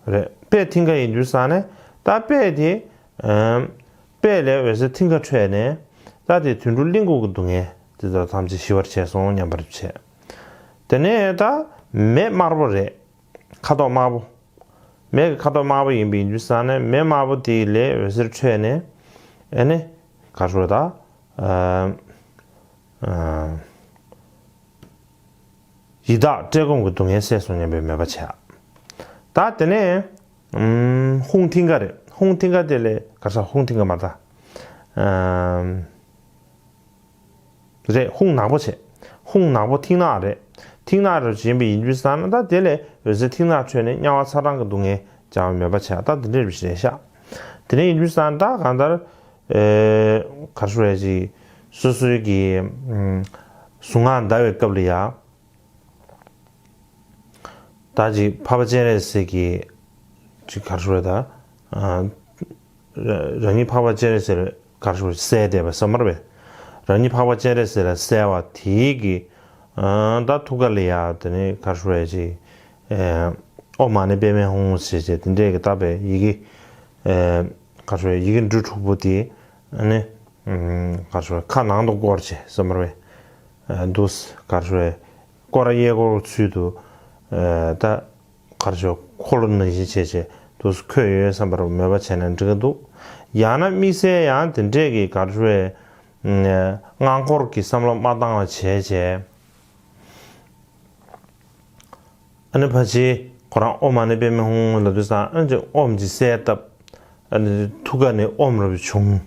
རེད། དཔེ་མཐིང་ག་ཡིན་དུས་ཙང་ནས་ད་དཔེ་དེ། ཨམ། དཔེ་ལས་འོད་ཟེར་མཐིང་ག་འཕྲོས་ནས་ད་དེ་དུད་འགྲོ་གླིང་དགུ་གི་སྡུག་བསྔལ་དེ་དག་ཐམས་ཅད་ཞི་བར་བྱས་སོང་སྙམ་པར་བྱས། དེ་ནས་ད་མེ་དམར་པོ་རེད། ཁ་དོག་དམར་པོ། མེ་གི་ཁ་དོག་དམར་པོ་ཡིན་པ་ཡིན་དུས་ཙང་ནས་མེ་དམར་པོ་དེ་ལས་འོད་ཟེར་འཕྲོས་ནས་ཨ་ནི་ག་རེ་ཞུ་དགོས་རེད་ད། ཨམ། ཨམ། ཡི་དྭགས་བཀྲེས་སྐོམ་གྱི་སྡུག་བསྔལ་སེལ་སོང་སྙམ་པའི་མོས་པ་བྱས། ད་དེ་ནས་ཨམ། ཧཱུྃ་མཐིང་ག་རེད། ཧཱུྃ་མཐིང་ག་དེ་ལས་ག་རེ་ཟ། ཧཱུྃ་མཐིང་ག་མ་རེད་ད། ཨམ། རེད། ཧཱུྃ་ནག་པོ་བྱས། ཧཱུྃ་ནག་པོ་མཐིང་ནག་རེད། མཐིང་ནག་རུ་བྱིན་པ་ཡིན་དུས་ཙང་ན་ད་དེ་ལས་འོད་ཟེར་མཐིང་ནག་འཕྲོས་ནས་དམྱལ་བ་ཚ་གྲང་གི་སྡུག་བསྔལ་སྦྱང་བའི་མོས་པ་བྱས། ད་དེ་འདྲ་རེད་ཤག་དེ་ནས་ཡིན་དུས་ཙང་ད་གང་ལྟར། ཨེ། ག་རེ་ཞུ་དགོས་རེད་ཅིག་སོ་སོའི་གི་ཨམ། གཟུངས་སྔགས་བཟླ་བའི་སྐབས་ལ་ཡ། ད་ཅིག་འཕགས་པ་སྤྱན་རས་གཟིགས་ཀྱི་ཅིག་ག་རེ་ཞུ་དགོས་རེད་ད། ཨ། རང་ཉིད་འཕགས་པ་སྤྱན་རས་གཟིགས་ལ་ག་རེ་ཞུ་དགོས་རེད། གསལ་བསྡད་པ་ཙམ་མ་རེད་པས། རང་ཉིད་འཕགས་པ་སྤྱན་རས་གཟིགས་ལ་གསལ་བ་དེའི་གི། ཨ། ད་ཐུགས་ཀ་ལ་ཡ་དེ་ནས་ག་རེ་ཞུ་དགོས་རེད་ཅིག་ཨེ། ཨོཾ་མ་ཎི་པདྨེ་ཧཱུྃ་ཞེས་བྱས་དེ་འདྲས་ཀྱི་བཏབ་པའི་ཡི་གེ་ཨེ། ག་རེ་ཞུ་དགོས་རེད། ཡི་གེ་འབྲུ་དྲུག་པོ་དེ་ཨ་ནི། ཨམ། ག་རེ་ཞུ་དགོས་རེད། ཁ་ནང་དུ་བསྐོར་བྱས་ཙམ་མ་རེད་པས། ཨ། འདུག་སེ་ག་རེ་ཞུ་དགོས་རེད། སྐོར་ར་གཡས་སྐོར་ཚུལ་དུ། ཨ། ད་ག་རེ་ཞུ་དགོས་རེད། འཁོར་ལོ་ནང་བཞིན་བྱས་བྱས་འདུག་སེ་འཁོད་ཡོད་བསམ་པར་མོས་པ་བྱས་ན་འགྲིག་གི་འདུག་ཡང་ན་དམིགས་བསལ་ཡང་དེ་འདྲས་ཀྱི་ག་རེ་ཞུ་དགོས་རེད། ཨམ། སྔགས་འཁོར་གྱི་བསམ་བློ་མ་བཏང་བ་བྱས་བྱས། ཨ་ནི་ཕལ་ཆེར་ཁོ་རང་ཨོཾ་མ་ཎི་པདྨེ་ཧཱུྃ་ལབ་དུས་ཙང་ཨ་ནི་ཅིག་ཨོཾ་ཅིག་གསལ་བཏབ། ཨ་ནི་ཐུགས་ཀ་ནས་ཨོཾ་རབ་བྱུང་།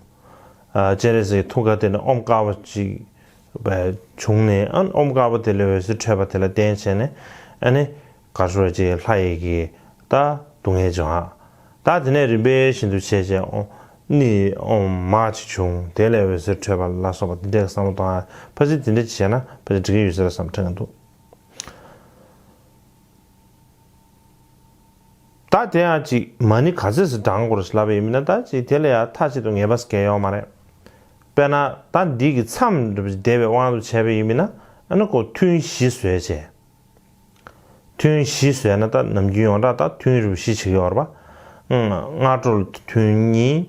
ཨ། སྤྱན་རས་གཟིགས་ཐུགས་ཀ་དེ་ནས་ཨོཾ་དཀར་པོ་ཅིག་བྱུང་ནས། ཨ། ཨོཾ་དཀར་པོ་དེ་ལས་འོད་ཟེར་འཕྲོས་པ་དེ་ལ་བརྟེན་བྱས་ནས་ཨ་ནི་ག་རེ་ཞུ་དགོས་རེད། ཅིག་ལྷ་ཡི་གི་ད་སྡུག་བསྔལ་སྦྱོང་ཨ། ད་དེ་ནས་རིམ་པས་བཞིན་དུ་བྱས་བྱས་ཨོཾ་ནི་ཨོཾ་མ་ཅིག་བྱུང་། དེ་ལས་འོད་ཟེར་འཕྲོས་པ་ལ་སོགས་པ་དེ་འདྲའི་བསམ་བློ་གཏོང་ཨ། ཕལ་ཆེར་དེ་འདྲ་ཅིག་བྱས་ན་ཕལ་ཆེར་འགྲིག་གི་ཡོད་ས་རེད་བསམ་དྲན་གྱི་འདུག་ད་དེ་ཡང་ཅིག་མ་ཎི་ག་ཚོད་ཙམ་བགྲང་དགོས་རེད་ལབ་པ་ཡིན་ན། ད་ཅིག་དེ་ལ་ཡང་མཐའ་གཅིག་ཏུ་ངེས་པ་ཟེར་མཁན་ཡོད་མ་རེད། དཔེར་ན་ད་འདི་གི་མཚམས་འདྲ་པོ་ཅིག་བསྡད་པའི་དབང་དུ་བྱས་པ་ཡིན་ན། ཨ་ནི་ཁོ་ཐུན་བཞི་བཟོས་བྱས། ཐུན་བཞི་བཟོས་ན་ད་ནམ་རྒྱུན་ཡོངས་གྲགས་ད་ཐུན་རིམ་བཞི་བྱེད་ཀྱི་ཡོད་རེད་པ། སྔ་དྲོ་ལ་ཐུན་གཉིས།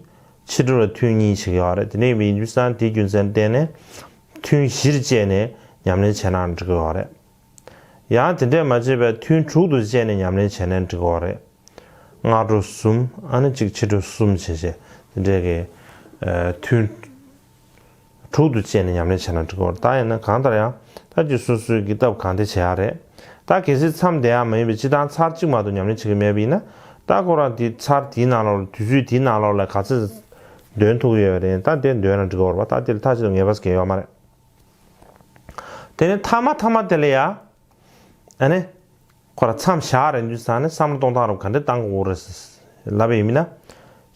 ཕྱི་དྲོ་ལ་ཐུན་གཉིས་བྱེད་ཀྱི་ཡོད་རེད། དེ་འདྲ་ཡིན་པ་ཡིན་དུས་ཙང་དེའི་རྒྱུ་མཚན་བརྟེན་ནས་ཐུན་བཞིར་བཅད་ནས་ཉམས་ལེན་བྱས་ན་འགྲིག་གི་ཡོད་རེད། ཡང་དེ་འདྲས་མ་བྱས་པའི་ཐུན་དྲུག་ཏུ་བཅད་ནས་ཉམས་ལེན་བྱས་ནའང་འགྲིག་གི་རེད། སྔ་དྲོ་གསུམ། ཨ་ནི་གཅིག་ཕྱི་དྲོ་གསུམ་བྱས་བྱས་དེ་འདྲས་ཀྱི་ཨ་ཐུན་དྲུག་ཏུ་བཅད་ནས་ཉམས་ལེན་བྱས་ན་འགྲིག་གི་རེད། ད་ཡིན་ན་གང་ལྟར་ཡང་ད་ཅིག་སོ་སོའི་གི་སྟབས་གང་བདེ་བྱེད་ཡག་རེད། ད་གལ་སྲིད་མཚམས་བསྡད་ཡག་མ་ཡིན་པའི་སྤྱིར་བཏང་ཚར་གཅིག་མ་གཏོགས་ཉམས་ལེན་བྱེད་ཀྱི་མེད་པ་ཡིན་ན། ད་ཁོ་རང་དེ་ཚར་དེའི་ནང་ལོགས་ལ་དུས་ཚོད་དེའི་ནང་ལོགས་ལ་ག་ཚོད་འདོན་ཐུབ་ཀྱི་ཡོད་རེད། ད་དེ་འདོན་ན་འགྲིག་གི་རེད་པ། ད་དེ་ལ་མཐའ་གཅིག་ཏུ་ངེས་པ་ཟེར་མཁན་ཡོད་མ་རེད། དེ་ནས་མཐའ་མ་མཐའ་མ་དེ་ལ་ཡ། ཨ་ནི། ཁོ་ར་མཚམས་བཞག་རན་དུས་ཙང་ནས་བསམ་བློ་གཏོང་སྟངས་རུ་ག་འདྲ་བཏང་དགོས་རེད་ལབ་པ་ཡིན་ན།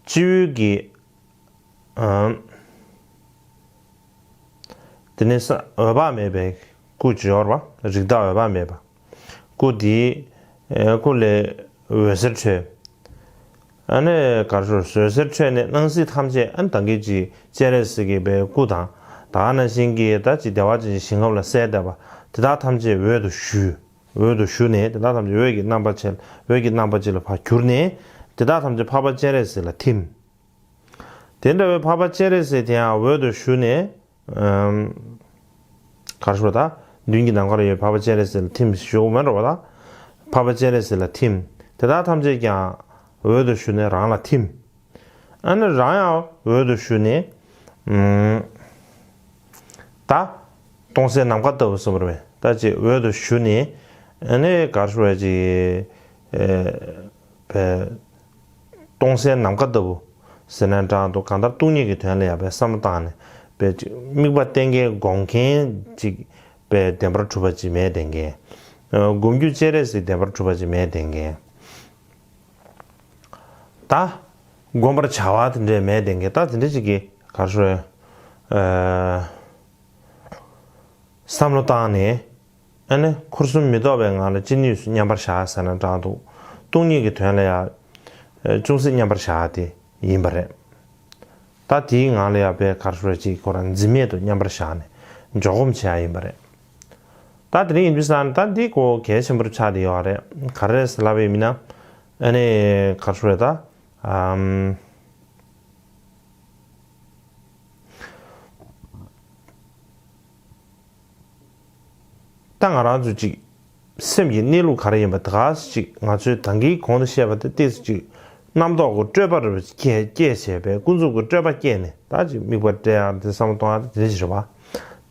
སྤྱི་བོའི་གི་ཨམ། དེ་ནས་ས་འོད་དཔག་མེད་པའི་སྐུ་ཅིག་ཡོད་རེད་པ། རིགས་བདག་འོད་དཔག་མེད་པ། སྐུ་དེའི་ཨེ་སྐུ་ལས་འོད་ཟེར་འཕྲོས། ཨ་ནི་གར་ཞོར་ཟོལ་ཟེར་འཕྲོས་ནས་སྣང་སྲིད་ཐམས་ཅད་ཨ་ནི་ད་གིན་གྱི་སྤྱན་རས་གཟིགས་ཀྱི་པའི་སྐུ་དང་། ད་ག་ནང་བཞིན་གྱི་ད་ཅི་བདེ་བ་ཅན་གྱི་ཞིང་ཁམས་ལ་གསལ་བསྡད་པ་དེ་དག་ཐམས་ཅད་འོད་དུ་ཞུ། འོད་དུ་ཞུ་ནས་དེ་དག་ཐམས་ཅད་འོད་ཀྱི་རྣམ་པ་ཅན། འོད་ཀྱི་རྣམ་པ་ཅན་ལ་ཕར་གྱུར་ནས་དེ་དག་ཐམས་ཅད་འཕགས་པ་སྤྱན་རས་གཟིགས་ལ་ཐིམ། དེ་འདྲ་བའི་འཕགས་པ་སྤྱན་རས་གཟིགས་དེ་ཡང་འོད་དུ་ཞུ་ནས། ཨམ། གར་ཞོར་ད་མདུན་གྱི་ནམ་མཁར་ཡོད་འཕགས་པ་སྤྱན་རས་གཟིགས་ལ་ཐིམ་ཞུ་དགོས་མེད་འགྲོ་བ་ད། འཕགས་པ་སྤྱན་རས་གཟིགས་ལ་ཐིམ། དེ་དག་ཐམས་ཅད་ཀྱང་འོད་དུ་ཞུ་ནས་རང་ལ་ཐིམ། ཨ་ནི་རང་ཡང་འོད་དུ་ཞུ་ནས། ཨམ། ད་སྟོང་གསལ་ནམ་མཁའ་ལྟ་བུ་གསུངས་པ་རེད། ད་ཅིག་འོད་དུ་ཞུ་ནས། ཨ་ནི་གར་ཞོར་ཅིག་ཨེ། པའི་སྟོང་གསལ་ནམ་མཁའ་ལྟ་བུ་ཟེར་ན་འདྲ་འདུག་གང་ལྟར་སྟོང་ཉིད་ཀྱི་དོན་ལ་ཡང་པའི་བསམ་བློ་བཏང་ནས་པའི་དམིགས་པ་གཏད་མཁན་སྒོམ་མཁན་ཅིག་པའི་བདེན་པར་གྲུབ་པ་ཅིག་མེད་བསྡད་མཁན། སྒོམ་རྒྱུ་སྤྱན་རས་གཟིགས་བདེན་པར་གྲུབ་པ་ཅིག་མེད་བསྡད་མཁན། ད་སྒོམ་པར་བྱ་བ་དེ་འདྲས་མེད་བསྡད་མཁན། ད་དེ་འདྲས་ཅིག་གི་གར་ཞོར་བསམ་བློ་བཏང་ནས། ཨ་ནི་འཁོར་གསུམ་མི་རྟོག་པའི་ངང་ལ་ཅི་ནུས་སུ་མཉམ་པར་བཞག་ཟེར་ན་འདྲ་འདུག་སྟོང་ཉིད་ཀྱི་དོན་ལ་ཡང་ཅུང་ཟད་མཉམ་པར་བཞག་དེ་ཡིན་པ་རེད། ད་དེའི་ངང་ལ་ཡང་པའི་གར་ཞོར་ཅིག་ཁོ་རང་འཛིན་མེད་དུ་མཉམ་པར་བཞག་ནས་འཇོག་སྒོམ་བྱེད་ཡ་ཡིན་པ་རེད། ད་དེ་རིང་ཡིན་དུས་ཙང་ད་འདི་གོ་གལ་ཆེན་པོར་ཆགས་བསྡད་ཡོད་རེད། ག་རེ་ཟེར་ལབ་པ་ཡིན་ན། ཨ་ནི་གར་ཞོར་ད། ཨམ། ད་ང་རང་ཚོ་ཅིག་སེམས་ཀྱི་གནས་ལུགས་ག་རེ་ཡིན་པ་དེ་ག་ཅིག་ང་ཚོས་ད་གིན་གོང་དུ་བཤད་པ་དེ་ཏོག་ཙམ་ཅིག་རྣམ་རྟོག་གི་སྤྲོས་པ་རེ་བ་ཅིག་སྐྱེས་སྐྱེས་བྱས་པས་ཀུན་རྫོབ་ཀྱི་སྤྲོས་པ་སྐྱེས་ནས་ད་ཅིག་དམིགས་པ་བཀྲལ་ཡག་དེ་བསམ་བློ་གཏོང་ཡག་དེ་འདྲ་ཞིག་རེད་བ།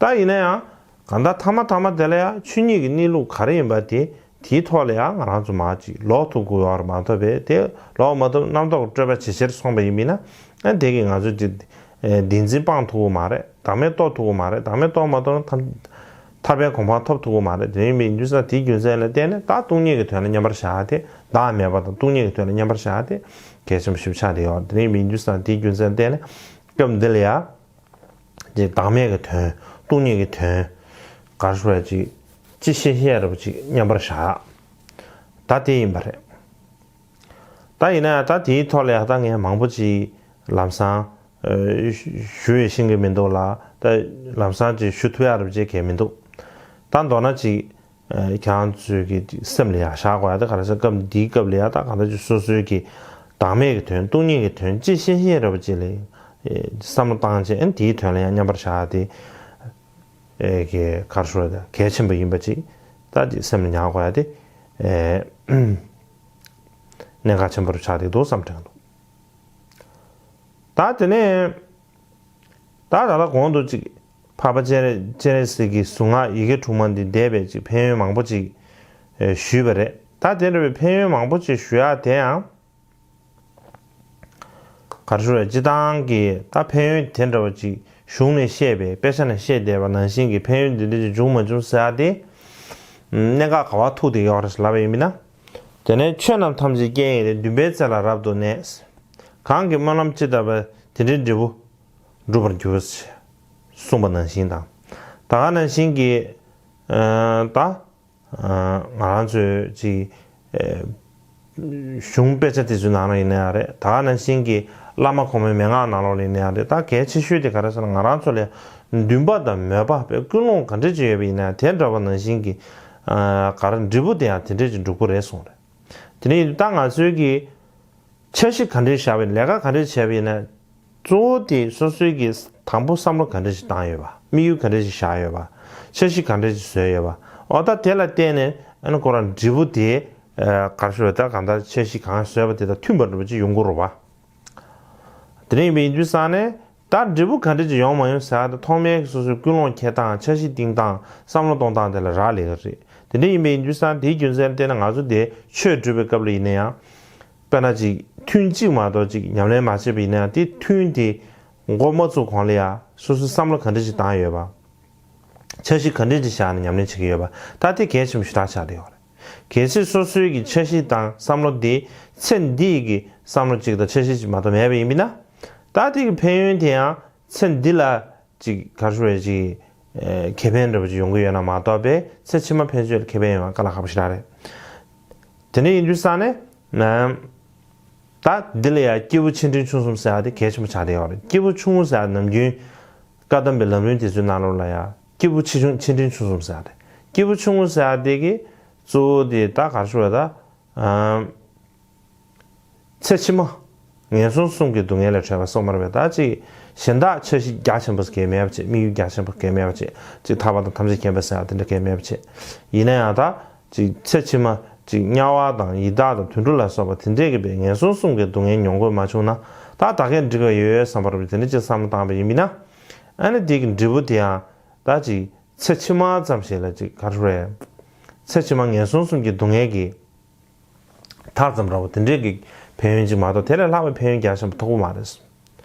ད་ཡིན་ན་ཡང་གང་ལྟར་མཐའ་མ་མཐའ་མ་དེ་ལ་ཡང་ཆོས་ཉིད་ཀྱི་གནས་ལུགས་ག་རེ་ཡིན་པ་དེ། དེའི་ཐོག་ལ་ཡང་ང་རང་ཚོ་མར་ཅིག་ལོག་ཐུབ་དགོས་པ་རེད་མ་གཏོགས་པས་དེ་ལོག་མ་ཐུབ་རྣམ་རྟོག་གི་སྤྲོས་པ་ཇེ་ཆེར་སོང་པ་ཡིན་པས་ན། ཨ་དེ་གིས་ང་ཚོ་ཅིག་བདེན་འཛིན་སྤང་ཐུབ་ཀྱི་མ་རེད། བདག་མེད་རྟོགས་ཐུབ་ཀྱི་མ་རེད། བདག་མེད་རྟོགས་མ་ཐུབ་ན་ཐར་ཐར་པའི་གོ་འཕང་ཐོབ་ཐུབ་ཀྱི་མ་རེད། དེ་ཡིན་པའི་དུས་ཙང་དེའི་རྒྱུ་མཚན་ལ་བརྟེན་ནས་ད་སྟོང་ཉིད་ཀྱི་དོན་ལ་མཉམ་པར་བཞག་སྟེ་བདག་མེད་པ་དང་སྟོང་ཉིད་ཀྱི་དོན་ལ་མཉམ་པར་བཞག་སྟེ་གལ་ཆེན་པོ་ཞིག་ཆགས་བསྡད་ཡོད། དེ་ཡིན་པའི་དུས་ཙང་དེའི་རྒྱུ་མཚན་ལ་བརྟེན་ནས་སྐབས་འདི་ལ་ཡང་། ཅིག་བདག་མེད་ཀྱི་དོན། སྟོང་ཉིད་ཀྱི་དོན། ག་རེ་ཞུ་དགོས་རེད། ཅིག་ཅི་ཤེས་ཤེས་རབ་ཅིག་མཉམ་པར་བཞག་ད་དེ་ཡིན་པ་རེད། ད་ཡིན་ན་ཡང་ད་དེའི་ཐོག་ལ་ཡང་ད་ངས་མང་པོ་ཅིག་ལམ་སང་ཞུ་ཡི་ཤེས་ཀྱི་མི་འདུག་ལ། ད་ལམ་སང་ཅིག་ཞུ་ཐུབ་ཡག་རབ་ཅིག་གང་ཡང་མི་འདུག་ད་མདོར་ན་ཅིག་ཁྱེད་རང་ཚོའི་གི་སེམས་ལ་ཡང་བཞག་དགོས་ཡ་དེ་ག་རེ་ཟེར། སྐབས་འདིའི་སྐབས་ལ་ཡང་ད་གང་ལྟར་ཅིག་སོ་སོའི་གི་བདག་མེད་ཀྱི་དོན། སྟོང་ཉིད་ཀྱི་དོན། ཅི་ཤེས་ཤེས་རབ་ཅིག་ལ་བསམ་བློ་བཏང་བྱས། ཨ་ནི་དེའི་དོན་ལ་ཡང་མཉམ་པར་བཞག་ཡ་དེ་གི་ག་རེ་ཞུ་དགོས་རེད། གལ་ཆེན་པོ་ཡིན་པ་ཅིག་ད་ཅིག་སེམས་ལ་ཉར་དགོས་ཡ་དེ་གནད་འགག་ཆེན་པོ་རུ་ཆགས་བསྡད་འདུག་བསམ་དྲན་འདུག་ད་དེ་ནས། ད་ད་ལྟ་གོང་དུ་ཅིག་འཕགས་པ་སྤྱན་རས་སྤྱན་རས་གཟིགས་ཀྱི་གཟུངས་སྔགས་ཡི་གེ་དྲུག་མ་འདི་བཟླས་པས་ཅིག་ཕན་ཡོན་མང་པོ་ཅིག་ཨེ་ཞུས་པ་རེད། ད་དེ་འདྲ་བའི་ཕན་ཡོན་མང་པོ་ཅིག་ཞུ་ཡག་དེ་ཡང་། ག་རེ་ཞུ་དགོས་རེད། སྤྱིར་བཏང་གི་ད་ཕན་ཡོན་དེ་འདྲ་བ་ཅིག་གཞུང་ནས་བཤད་པའི་དཔེ་ཆ་ནས་བཤད་བསྡད་པ་ནང་བཞིན་གྱི་ཕན་ཡོན་འདི་འདྲ་ཅིག་འབྱུང་མ་བྱུང་ཟེར་ཡག་དེ། གནད་འགག་ག་པར་ཐུག་བསྡད་ཡོད་རེད་ལབ་པ་ཡིན་ན། དེ་ནས་ཆོས་རྣམས་ཐམས་ཅད་རྐྱེན་ཡིན་ཏེ། འདུན་པའི་རྩེ་ལ་རབ་ཏུ་གནས། གང་གིས་སྨོན་ལམ་ཅི་བཏབ་པ་དེ་འདྲའི་འབྲས་བུ་འགྲུབ་པར་འགྱུར། གསུངས་པ་ནང་བཞིན་དང་། ད་ག་ནང་བཞིན་གྱི་ཨ་ད་ང་རང་ཚོའི་ཅིག་ཨ་གཞུང་དཔེ་ཆ་དེ་ཚོའི་ནང་ལ་ཡིན་ན་ཡང་རེད། ད་ག་ནང་བཞིན་གྱི་བླ་མ་གོང་མའི་མན་ངག་ནང་ལོགས་ལ་ཡིན་ན་ཡང་རེད། ད་གལ་ཆེ་ཤོས་དེ་ག་རེ་ཟེར་ན་ང་རང་ཚོ་ལ་འདུན་པ་དང་མོས་པ་དཔེ་ཀུན་སློང་ག་འདྲ་ཅིག་ཡོད་པ་ཡིན་ན་དེ་འདྲ་བ་ནང་བཞིན་གྱི་ཨ་ག་རེ་འབྲས་བུ་དེ་ཡང་དེ་འདྲ་ཅིག་འགྲུབ་ཀྱི་རེད་གསུངས་རེད། དེ་ནས་ད་ང་ཚོའི་གི་འཆར་གཞི་ག་འདྲས་བཞག་པ་ཡིན། ལས་ཀ་ག་འདྲས་བྱས་པ་ཡིན་ན། གཙོ་བོ་དེ་སོ་སོའི་གི་དང་པོ་བསམ་བློ་ག་འདྲས་ཞིག་བཏང་ཡོད་པ། དམིགས་ཡུལ་ག་འདྲས་ཞིག་བཞག་ཡོད་པ། འཆར་གཞི་ག་འདྲས་ཞིག་བཟོས་ཡོད་པ། འོ་ད་དེ་ལ་བརྟེན་ནས་ ཨ་ནི་ཁོ་རང་འབྲས་བུ་དེ་ག་རེ་ཞུ་བ། ད་གང་ལྟར་འཆར་གཞི་གང་བཟོས་པ་དེ་དང་མཐུན་པ་འདྲ་པོ་ཅིག་ཡོང་གི་རེད་པ། དེ་འདྲ་ཡིན་པ་ཡིན་དུས་ཙང་ནས། ད་འབྲས་བུ་ག་འདྲ་ཅིག་ཡོང་མ་ཡོང་ཟེར་ཡ་དེ་ཐོག་མའི་སོ་སོའི་ཀུན་སློང་འཁྱེར་སྟངས། འཆར་གཞི་བཏིང་སྟངས། བསམ་བློ་གཏོང་སྟངས་དེ་ལ་རག་ལས་ཀྱི་རེད། དེ་འདྲ་ཡིན་པ་ཡིན་དུས་ཙང་དེའི་རྒྱུ་མཚན་ལ་བརྟེན་ནས་ང་ཚོ་དེ་ཆོས་སྒྲུབ་པའི་སྐབས་ལ་ཡིན་ན་ཡང་། དཔེར་ན་ཅིག་ཐུན་གཅིག་མ་གཏོགས་ཅིག་ཉམས་ལེན་མ་བྱས་པ་ཡིན་ན་ཡང་། དེ་ཐུན་དེ་འགོ་མ་བཙུགས་གོང་ལ་ཡང་སོ་སོའི་བསམ་བློ་ག་འདྲ་ཅིག་བཏང་ཡོད་པ། འཆར་གཞི་ག་འདྲ་ཅིག་བཞག་ནས་ཉམས་ལེན་བྱེད་ཀྱི་ཡོད་པ། ད་དེ་གལ་ཆེན་པོ་ཞེ་དྲག་ཆགས་བསྡད་ཡོད་རེད། གལ་སྲིད་སོ་སོའི་གི་འཆར་གཞི་དང་བསམ་བློ་དེ་ཚེ་འདིའི་གི་བསམ་བློ་གཅིག་དང་འཆར་གཞི་གཅིག་མ་གཏོགས་མེད་པ་ཡིན་པ་ཡིན་ན། ད་དེ་གི་ཕན་ཡོན་དེ་ཡང་ཚེ་འདི་ལ་ཅིག་ག་རེ་ཞུ་དགོས་རེད། ཅིག་ཨེ་ཁེ་ཕན་འདྲ་པོ་ཅིག་ཡོང་གི་ཡོད་ན་མ་གཏོགས་པའི་ཚེ་ཕྱི་མ་ཕན་ཆད་ལ་ཁེ་ཕན་ཡོང་བ་དཀའ་ལས་ཁག་པོ་ཞེ་དྲག་རེད། དེ་འདྲ་ཡིན་དུས་ཙང་ནས་ནམ། ད་འདི་ལ་ཡང་སྐྱེས་བུ་ཆེ་འབྲིང་ཆུང་གསུམ་ཟེར་ཡ་དེ་གལ་ཆེན་པོ་ཆགས་བསྡད་ཡོད་རེད། སྐྱེས་བུ་ཆུང་ངུ་ཟེར་ཡ་ནམ་རྒྱུན་བཀའ་གདམས་པའི་ལམ་རིམ་དེ་ཚོའི་ནང་ལོགས་ལ་ཡང་སྐྱེས་བུ་ཆེ་ཆུང་ཆེ་འབྲིང་ཆུང་གསུམ་ཟེར་ཡ་རེད། སྐྱེས་བུ་ཆུང་ངུ་ཟེར་ཡ་དེ་གི་གཙོ་བོ་དེ་ད་ག་རེ་ཞུ་དགོས་རེད། ད་ཨམ། ཚེ་ཕྱི་མ་ངན་སོང་གསུམ་གྱི་སྡུག་བསྔལ་ལས་གྲོལ་བ་སོགས་མ་རེད་པས། ད་ཅིག་གཞན་དག་འཆར་གཞི་རྒྱ་ཆེན་པོ་ཞིག་མེད་པ་བྱས། དམིགས་ཡུལ་རྒྱ་ཆེན་པོ་གལ་མེད་པ་བྱས། ཅིག་ཐར་པ་དང་ཐམས་ཅད་མཁྱེན་པ་ཟེར་ཡ་དེ་འདྲ་གལ་མེད་པ་བྱས། ཡིན་ན་ཡང་ད་ཅིག་ཚེ་ཕྱི་མ་ཅིག་དམྱལ་བ་དང་ཡི་དྭགས་དང་དུད་འགྲོ་ལ་སོགས་པ་དེ་འདྲས་ཀྱི་པའི་ངན་སོང་གསུམ་གྱི་སྡུག་བསྔལ་མྱོང་དགོས་མ་བྱུང་ན་ད་ད་གས་འགྲིག་ག་ཡོད་བསམ་པ་རེད་པས། དེ་འདྲ་ཅིག་བསམ་བློ་བཏང་བ་ཡིན་པ་ཡིན་ན། ཨ་ནི་དེ་གི་འབྲས་བུ་དེ་ཡང་ད་ཅིག་ཚེ་ཕྱི་མ་ཙམ་ཞིག་ལ་ཅིག་ག་རེ་རེད། ཚེ་ཕྱི་མ་ངན་སོང་གསུམ་གྱི་སྡུག་བསྔལ་གྱི་མཐའ་ཙམ་འདྲ་པོ་དེ་འདྲས་ཀྱི་ཕན་ཡོན་ཅིག་མ་གཏོགས་དེ་ལས་ལྷག་པའི་ཕན་ཡོན་རྒྱ་ཆེན་པོ་ཐོབ་ཀྱི་མ་རེད།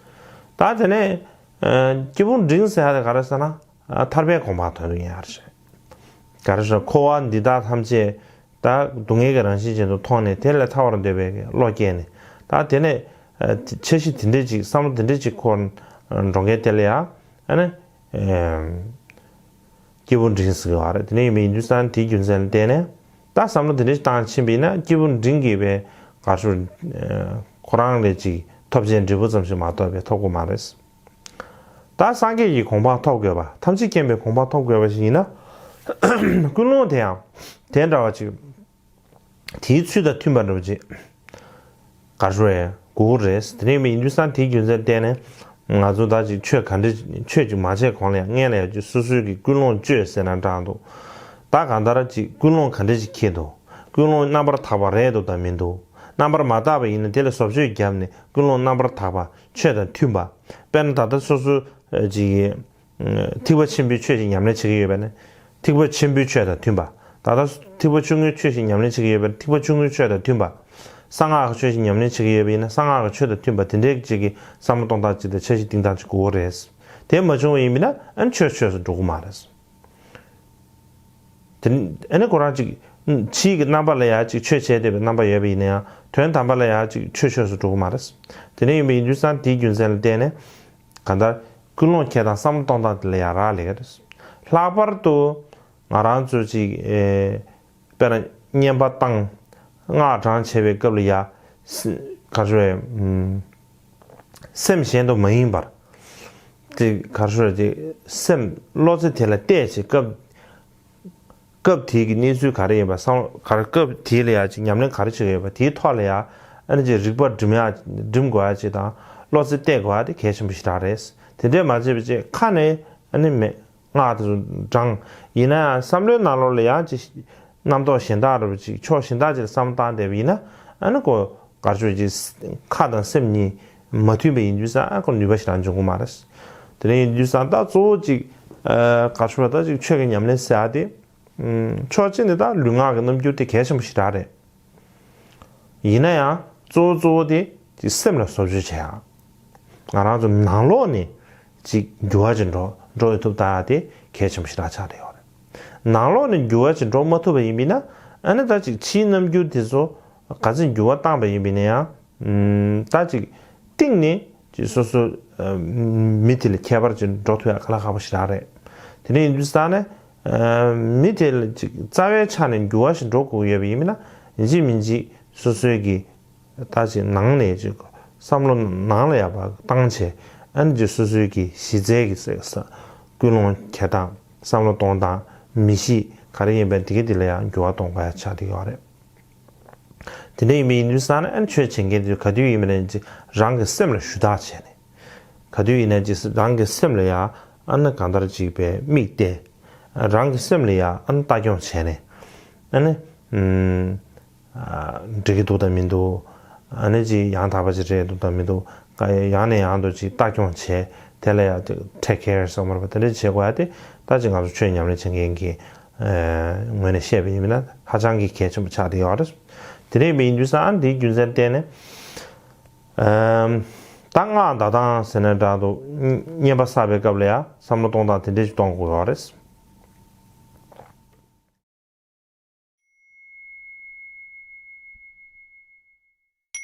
ད་དེ་ནས་ཨ་སྐྱེས་བུ་འབྲིང་ཟེར་ཡ་དེ་ག་རེ་ཟེར་ན། ཨ་ཐར་པའི་གོ་འཕང་ཐོན་ཡག་རེད། ག་རེ་ཟེར། འཁོར་བ་འདི་དག་ཐམས་ཅད་ད་སྡུག་བསྔལ་གྱི་རང་བཞིན་ཅན་དུ་མཐོང་ནས་དེ་ལས་ཐར་བར་འདོད་པའི་བློ་སྐྱེས་ནས། ད་དེ་ནས་ཨ་འཆར་གཞི་དེ་འདྲས་ཅིག་བསམ་བློ་དེ་འདྲས་ཅིག་འཁོར་འགྲོ་མཁན་དེ་ལ་ཡང་ཨ་ནི། ཨེམ། སྐྱེས་བུ་འབྲིང་ཟེར་གྱི་ཡོད་རེད། དེ་ནས་ཡིན་པ་ཡིན་དུས་ཙང་དེའི་རྒྱུ་མཚན་ལ་བརྟེན་ནས་ད་བསམ་བློ་དེ་འདྲ་ཞིག་བཏང་ཕྱིན་པ་ཡིན་ན། སྐྱེས་བུ་འབྲིང་གི་པའི་ག་རེ་ཞུ་དགོས་རེད། ཁོ་རང་ལས་ཅིག་ཐོབ་བྱའི་འབྲས་བུ་ཙམ་ཞིག་མ་གཏོགས་པའི་ཐོབ་ཀྱི་མ་རེད། ད་སངས་རྒྱས་ཀྱི་གོ་འཕང་ཐོབ་དགོས་པ། ཐམས་ཅད་མཁྱེན་པའི་གོ་འཕང་ཐོབ་དགོས་པ་ཞིག་ཡིན་ན། ཀུན་སློང་དེ་ཡང་དེ་འདྲ་བ་ཅིག་དེའི་ཚུལ་དང་མཐུན་པ་འདྲ་པོ་ཅིག་ག་རེ་ཞུ་དགོས་རེད། དེ་འདྲ་ཡིན་པ་ཡིན་དུས་ཙང་དེའི་རྒྱུ་མཚན་བརྟེན་ནས་ང་ཚོ་ད་ཅིག་ཆོས་ག་འདྲ་ཆོས་ཅིག་མ་བྱས་གོང་ལ་ཡང་སྔོན་ལ་ཡང་ཅིག་སོ་སོའི་གི་ཀུན་སློང་བཅོས་ཟེར་ན་འདྲ་འདུག་ད་གང་ལྟར་ཅིག་ཀུན་སློང་ག་འདྲ་ཅིག་འཁྱེར་འདུག་ཀུན་སློང་རྣམ་པར་དག་པ་རེད་འདུག་དང་མི་འདུག་རྣམ་པར་མ་དག་པ་ཡིན་ན་དེ་ལ་བཟོ་བཅོས་བརྒྱབ་ནས་ཀུན་སློང་རྣམ་པར་དག་པ། ཆོས་དང་མཐུན་པ། དཔེར་ན་ད་ལྟ་སོ་སོ་ཅིག་གི་ཐེག་པ་ཆེན་པོའི་ཆོས་ཤིག་ཉམས་ལེན་བྱེད་ཀྱི་ཡོད་པ་ནི། ཐེག་པ་ཆེན་པོའི་ཆོས་དང་མཐུན་པ། ད་ལྟ་ཐེག་པ་ཆུང་ངུའི་ཆོས་ཤིག་ཉམས་ལེན་བྱེད་ཀྱི་ཡོད་པ་ནི། ཐེག་པ་ཆུང་ངུའི་ཆོས་དང་མཐུན་པ། གསང་སྔགས་ཀྱི་ཆོས་ཤིག་ཉམས་ལེན་བྱེད་ཀྱི་ཡོད་པ་ཡིན་ན་གསང་སྔགས་ཀྱི་ཆོས་དང་མཐུན་པ་དེ་འདྲའི་ཅིག་གི་བསམ་བློ་གཏོང་སྟངས་ཅིག་དང་འཆར་གཞི་བཏིང་སྟངས་ཅིག་དགོས་ཀྱི་རེད། དེ་མ་བྱུང་བ་ཡིན་པ་ན་ཨ་ནི་ཆོས་ཆོས་སུ་འགྲོ་གི་མ་རེད། དེ་ཨ་ནི་ཁོ་རང་ཅིག་ཕྱིའི་གི་རྣམ་པ་ལ་ཡང་ཅིག་ཆོས་བྱས་བསྡད་པའི་རྣམ་པ་ཡོད་པ་ཡིན་ན་ཡང་དོན་དམ་པ་ལ་ཡང་ཅིག་ཆོས་ཆོས་སུ་འགྲོ་གི་མ་རེད། དེ་འདྲ་ཡིན་པ་ཡིན་དུས་ཙང་དེའི་རྒྱུ་མཚན་ལ་བརྟེན་ནས་གང་ལྟར་ཀུན་སློང་འཁྱེར་སྟངས་བསམ་བློ་གཏོང་སྟངས་དེ་ལ་ཡང་རག་ལས་ཀྱི་རེད། ལྷག་པར་དུ་ང་རང་ཚོ་ཅིག་ཨེ་དཔེར་ན་བསྙེན་པ་བཏང་། སྔགས་བགྲང་བྱེད་པའི་སྐབས་ལ་ཡ། སེ་ག་རེ་ཞུ་དགོས་རེད། ཨུམ། སེམས་གཞན་དུ་མ་ཡེངས་པར། དེ་ག་རེ་ཞུ་དགོས་རེད། དེ་སེམས་བློ་རྩེ་དེ་ལ་གཏད་བྱེད་སྐབས། སྐབས་དེའི་གི་གནས་ཚུལ་ག་རེ་ཡིན་པ་བསམ་བློ་ག་རེ། སྐབས་དེ་ལ་ཡ་ཅིག་ཉམས་ལེན་ག་རེ་བྱེད་ཀྱི་ཡོད་པ་དེའི་ཐོག་ལ་ཡ། ཨ་ནི་ཅིག་རིག་པ་སྒྲིམ་ཡ་སྒྲིམ་དགོས་ཡ་ཅིག་དང་བློ་རྩེ་གཏད་དགོས་ཡ་དེ་གལ་ཆེན་པོ་ཞེ་དྲག་རེད། དེ་འདྲས་མ་བྱས་པ་བྱས་ཁ་ནས་ཨ་ནི་མེད། སྔགས་དེ་ཚོ་བགྲང་། ཡིན་ན་ཡང་བསམ་བློའི་ནང་ལོགས་ལ་ཡང་ཅིག་རྣམ་རྟོག་གཞན་དག་འདྲ་པོ་ཅིག་ཕྱོགས་གཞན་དག་ཅིག་ལ་བསམ་བློ་བཏང་བསྡད་པ་ཡིན་ན། ཨ་ནི་ཁོ་ག་རེ་ཞུ་དགོས་རེད། ཁ་དང་སེམས་གཉིས་མ་མཐུན་པ་ཡིན་དུས་ཙང་ཨ་ཁོ་ནུས་པ་ཞེ་དྲག་འབྱུང་གི་མ་རེད། དེ་འདྲ་ཡིན་དུས་ཙང་ད་གཙོ་བོ་ཅིག་ཨ་ག་རེ་ཞུ་དགོས་རེད། ད་ཅིག་ཆོས་ཀྱི་ཉམས་ལེན་ཟེར་ཡ་དེ། ཨུམ། ཕྱོགས་གཅིག་ནས་ད་ལུས་ངག་གི་རྣམ་འགྱུར་དེ་གལ་ཆེན་པོ་ཞེ་དྲག་རེད། ཡིན་ན་ཡང་གཙོ་བོ་གཙོ་བོ་དེ་ཅིག་སེམས་ལ་བཟོ་བཅོས་བྱེད་ཡག་ང་རང་ཚོ་ནང་ལོགས་ནས་ཅིག་འགྱུར་བ་ཅིག་འགྲོ་འགྲོ་ཐུབ་ཐག་དེ་གལ་ཆེན་པོ་ཞེ་དྲག་ཆགས་བསྡད་ཡོད་རེད། ནང་ལོགས་ནས་འགྱུར་བ་ཅིག་འགྲོ་མ་ཐུབ་པ་ཡིན་པས་ན། ཨ་ནི་ད་ཅིག་ཕྱིའི་རྣམ་འགྱུར་དེ་ཚོ་ག་ཚོད་འགྱུར་བ་བཏང་པ་ཡིན་པས་ན་ཡང་། ཨུམ། ད་ཅིག་གཏིང་ནས་ཅིག་སོ་སོ་ཨ་མི་དེ་ལ་ཁྱད་པར་ཅིག་འགྲོ་ཐུབ་ཡག་དཀའ་ལས་ཁག་པོ་ཞེ་དྲག་རེད། དེ་འདྲ་ཡིན་དུས་ཙང་ནས་ཨ་མི་དེ་ལ་ཅིག་རྩ་བའི་ཆ་ནས་འགྱུར་བ་ཞིག་འགྲོ་དགོས་ཡོད་པ་ཡིན་པས་ན། ཡིན་གཅིག་མིན་གཅིག་སོ་སོའི་གི་ད་ཅིག་ནང་ནས་ཅིག་བསམ་བློ་ནང་ལ་ཡག་པ་བཏང་བྱས། ཨ་ནི་ཅིག་སོ་སོའི་གི་གཞི་རྩའི་གི་ཟེར་ས་ཀུན་སློང་འཁྱེར་སྟངས། བསམ་བློ་གཏོང་སྟངས། མི་གཤིས་ག་རེ་ཡིན་པ་དེ་གི་དེ་ལ་ཡང་འགྱུར་བ་གཏོང་དགོས་ཡ་ཆགས་བསྡད་ཡོད་རེད། དེ་འདྲ་ཡིན་པ་ཡིན་དུས་ཙང་ནས་ཨ་ནི་ཆོས་བྱེད་མཁན་དེ་ག་དུས་ཡིན་པ་ནས་ཅིག་རང་གི་སེམས་ལ་ཞུ་དག་བྱས་ནས། ག་དུས་ཡིན་ན་ཅིག་རང་གི་སེམས་ལ་ཡ་ཨ་ནི་གང་ལྟར་ཅིག་པའི་དམིགས་གཏད། རང་གི་སེམས་ལ་ཡ་ཨ་ནི་ལྟ་སྐྱོང་བྱས་ནས། ཨ་ནི་ཨམ། ཨ། འགྲིག་གི་འདུག་དང་མི་འདུག་ཨ་ནི་ཅིག་ཡང་དག་པ་ཅིག་རེད་འདུག་དང་མི་འདུག་ཡང་ནས་ཡང་དུ་ཅིག་ལྟ་སྐྱོང་བྱས། དེ་ལ་ཡང་ཅིག་take care བསམ་པ་དེ་འདྲ་བྱེད་དགོས་ཡ་དེ། ད་ཅིག་ང་ཚོ་ཆོས་ཉམས་ལེན་བྱེད་མཁན་གྱི་ཨ་ངོས་ནས་བཤད་པ་ཡིན་ན་ཧ་ཅང་གི་གལ་ཆེན་པོ་ཆགས་བསྡད་ཡོད་རེད། དེ་འདྲ་ཡིན་པ་ཡིན་དུས་ཙང་འདིའི་རྒྱུ་མཚན་བརྟེན་ནས། ཨམ། ད་སྔགས་བཟླ་སྟངས་ཟེར་ན་འདྲ་འདུག་བསྙེན་པ་བསགས་པའི་སྐབས་ལ་ཡང་བསམ་བློ་གཏོང་སྟངས་དེ་འདྲས་ཅིག་གཏོང་དགོས་ཡོད་རེད།